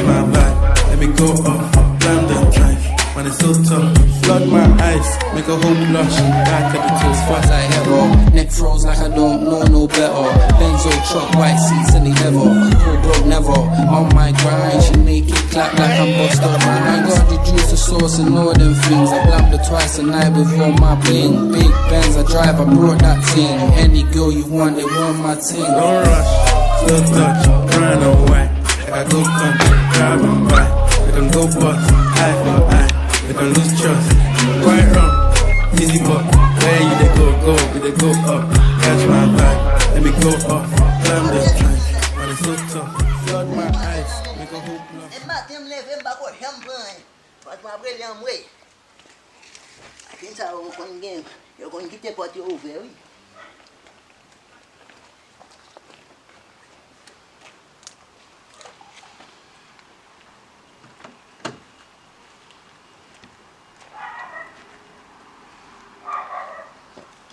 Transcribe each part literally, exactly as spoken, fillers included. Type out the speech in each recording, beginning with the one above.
My vibe, let me go off, blam the track, man, it's so tough. Flood my eyes, make a whole blush, back at the toes, fast I ever. Neck froze like I don't know no better. Benzo truck, white seats in the ever. Go broke never. On my grind, she make it clap like I'm Busta Rhymes. I got the juice, the sauce, and all them things. I blam the twice a night with all my bling. Big Benz I drive, I brought that thing. Any girl you want, they want my thing. Don't rush, slow touch, grind on white. Make I go come, grab and buy. Make dem go bust, eye for eye. Make dem lose trust. Quite wrong, easy but where you dey go, go, we dey go up. Catch my vibe, let me go off. Climb the strength, man, it's so tough. Flood my eyes, make a whole block. E maten m leve, m pa ko janm pran anyen. Franchman, ap rele anmwey. Machin sa yo konn gen, yo konn kite pòt yo ouvè, wi.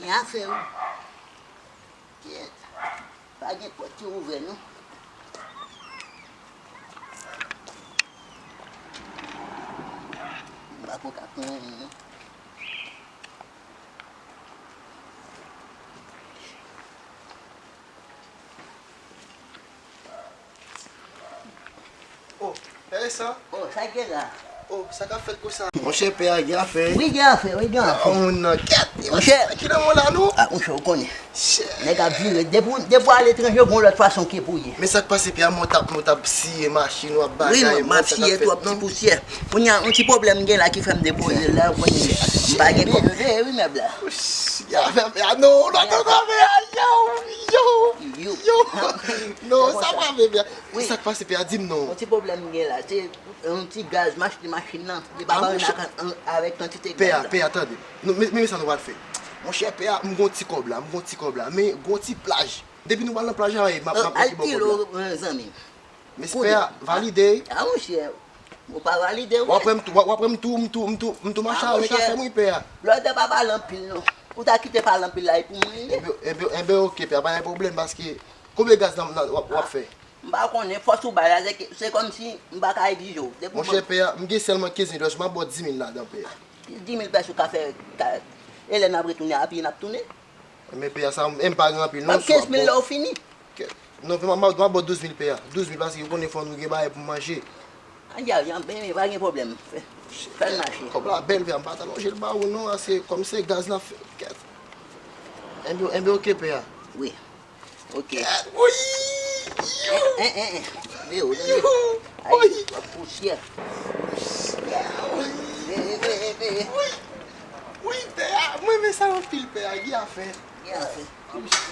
Gen afè, wi. Kyèt. Pa gen pòt ki ouvè, non. M pa ko ka pran anyen, non. Oh, e sa? Oh, sa k gen la? Oh, sa k ap fèt konsa? Monchè, pè a gen afè. Wi, gen afè, wi, gen afè. Oh, moun nan kèt. Monchè. Ki nan mwen la, non? Ah, monchè, ou konnen. Shit. Nèg ap vire. Depi w, depi w aletranje, gon lòt fason ke pou ye. Men sa k pase, pè a, mwen t ap, mwen t ap siye machin ou ap bagay. Wi, m ap siye twòp ti pousyè. Kounye a, yon ti pwoblèm gen la ki fè m depoze l la, ou konnen. M pa gen kòb. Wi, mèb la. Ya, ya, non, non, non, non, yo, yo, yo. Non, sa pa vle, pè a. Wi. Sa k pase, pè a, di m non. Yon ti pwoblèm gen la. Se yon ti gaz, m achte machin nan. Li pa ba nou avèk kantite gaz la. Pè a, pè a, tande. Nou, men, men sa nou pral fè. Monchè, pè a, m gon ti kòb la, m gon ti kòb la. Men gon ti plaj. Depi nou pral nan plaj la, m ap, m ap mete bò kòb la. Al pile, zanmi. Men pè a, valide. Ah, monchè. Ou pa valide, wi. W ap wè m tou, w ap wè m tou, m tou, m tou, m tou mache avèk afè m, wi, pè a. Blòdè pa pale anpil, non. Ou ta kite pale anpil la, e pou mwen li ye. Enben, enben, enben, oke, pè a, pa gen pwoblèm, paske konbyen gaz nan, nan, w ap, w ap fè? M pa konnen, fòs ou bay la, se ke, se kòmsi m pa ka egzije w. Depi w ban m. Monchè, pè a, m gen sèlman kenz mil pèso, m ap ba w dis mil ladan, pè a. Dis mil pèso ka fè, ka, e lè n ap retounen, a pye n ap tounen. Men pè a, sa, m, m pa gen anpil, non. Ban m kenz mil la, ou fini. Kèt. Non, m ap, m ap, m ap ba w douz mil, pè a. Douz mil, paske ou konnen fò nou gen bagay pou manje. Ann, ann, ann, men, men, pa gen pwoblèm. Fè, fè l mache. Kòb la bèl, pè a, m pa ta lonje l ba ou, non, a se kòm se gaz n ap fè. Kèt. Enben, enben, oke, pè a. Wi. Oke. Kèt, wi! Yo! En, en, en, en. Yo! Ay, pousyè. Wi! Wi, pè a, mwen renmen sa anpil, pè a, gen afè. Gen afè.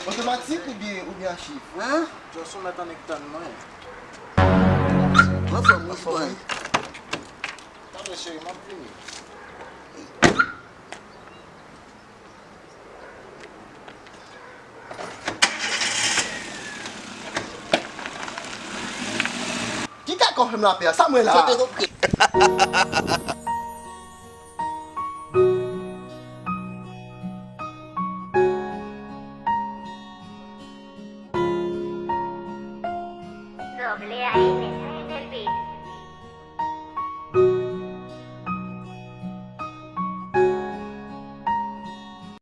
Otomatik oubyen, oubyen a chif? Hein? Jason mèt annik tann mwen. Anfòm, wi, bòy. Tande, cheri, m ap vini. Ki kaka w fè m la, pè a? Sa mwen la? Sote kou pye. Doble a,